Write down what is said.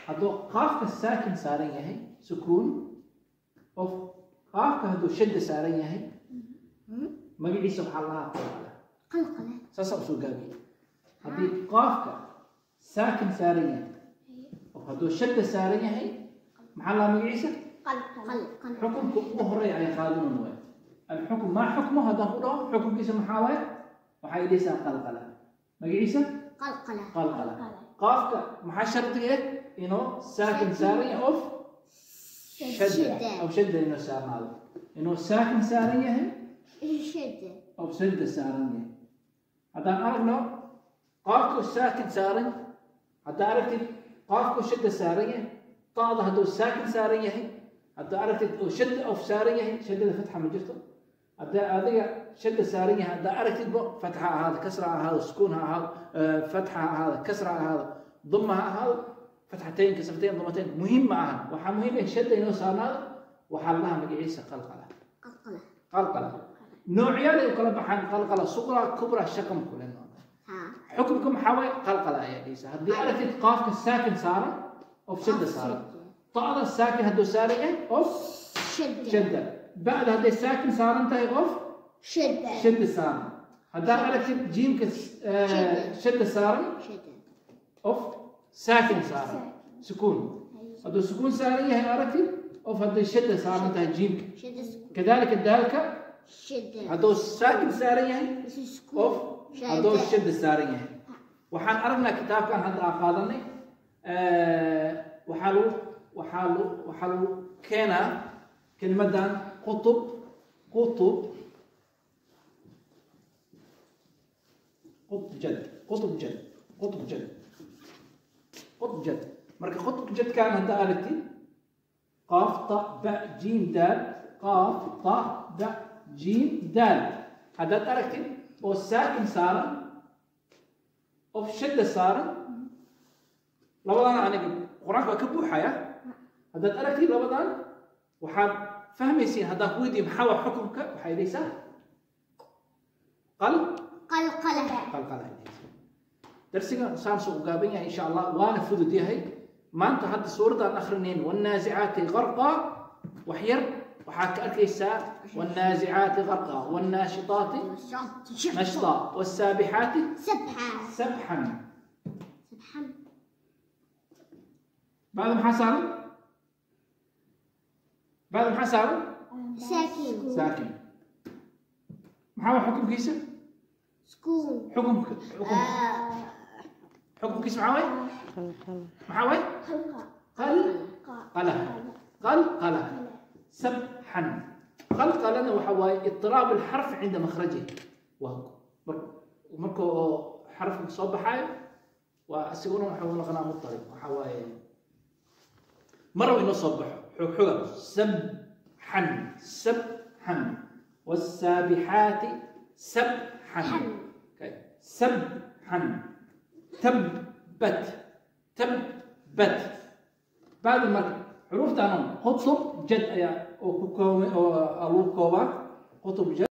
Hadduu qaafka saakin saaran yahay sukuun, of qaafka hadduu shadda saaran yahay magaciisa waxaa la dhahaa qalqala. Qalqala. Saasaa usoo gaabiyey. Haddii qaafka saakin saaran yahay of hadduu shadda saaran yahay maxaa la dhahaa magaciisa? Qalqala. Xukunka ugu horeeya ay qaadanan waay. Alxukm maa xukmu haddaan ku dhaho xukunkiisa maxaa waaye? Waxay dhihaysaa qalqala. Magaciisa? Qalqala. Qalqala. Qaafka maxaa shardi ah? Inuu saakin saaran yahay of shadda aw shadda inuu saarnaado, inuu saakin saaran yahay shadda of shadda saaran yahay. Haddaan aragno qaafku saakin saaran, haddaa aragtid qaafku shadda saaran yahay, ta'da hadduu saakin saaran yahay, haddaa aragtid oo shadda of saaran yahay, shaddada fatxa ma jirto. Haddaa adiga shadda saaran yahay haddaa aragtidbo, fatxa ha ahaado, kasra ha ahaado, sukuun ha ahaado, fatxa ha ahaado, kasra ha ahaado, duma ha ahaado, fatxatayn, kasratayn, dumatayn, muhiim ma ahan. Waxaa muhiim ah shadda inuu saarnaado. Waxaa la dhahaa magaciisa qalqala. Qalqala. Qalqala noocyaal ay u kala baxaan: qalqala suqra, kubra, shaqam kule. Xukunka maxaa waaye? Qalqala ayaa dhihaysa haddii aragtid qaafka saakin saaran of shadda saaran, ta'da saakin hadduu saaran yahay of shadda, shadda, ba'da hadday saakin saaran tahay of shadda, shadda saaran. Haddaa aragtid jiimka shadda saaran shadda of saakin saaran, sukuun hadduu sukuun saaran yahay aragtid of hadday shadda saaran tahay jiimka, shadda sukuun, kadalika daalka shadda hadduu saakin saaran yahay sukuun of hadduu shadda saaran yahay. Waxaan aragnaa kitaabkan hadda aan qaadanay, waxaa lagu keenaa kelmaddan qutub, qutub, qutb jad, qutb jad, qutb jad, qutb jad. Marka qutb jadkan hadda aragtid qaaf ta ba jiim daal, qaaf ta ba jiim daal haddaad aragtid oo saakin saaran of shadda saaran, labadan aniga qur-aanka waa ka buuxaya. Haddaad aragtid labadan waxaad fahmaysiin, haddaan ku weydiiyo maxaa waa xukunka, waxay dhahaysaa qal qalqala. Qalqala ay dhahaysaa. Darsiga saasuu u gaaban yahay insha Allah, waana fudud yahay. Maanta hadda suuradaan akhrinayn wannaazicaati qarqa, wax yar waxaad ka arkaysaa wannaazicaati qarqa, wannaashitaati nashta, wasaabixaati sabxa, sabxan, sabxan. Bacda maxaa saaran? Bacda maxaa saaran? Saakin. Saakin. Maxaa waa xukunkiisa? Sukuun. Xukunka xukunka xukunkiisa maxaa waay? Maxaa waay? Qalqa. Qal qala, qalqala, sabxan. Qalqalana waxa waaye idtiraab alxarf cinda makhrajihi, waa marka oo xarafka soo baxaayo waa isiguna wuxuu noqonaa mutarib. Waxa waaye marraba inoo soo baxo xoog xoga, sabxan, sabxan, wasaabixaati sabxan. Okay. Sabxan, tabbat, tabbat. Bacda marka xuruuftan qutub jad ayaa oo ku koobay oo lagu koobaa qutub jad.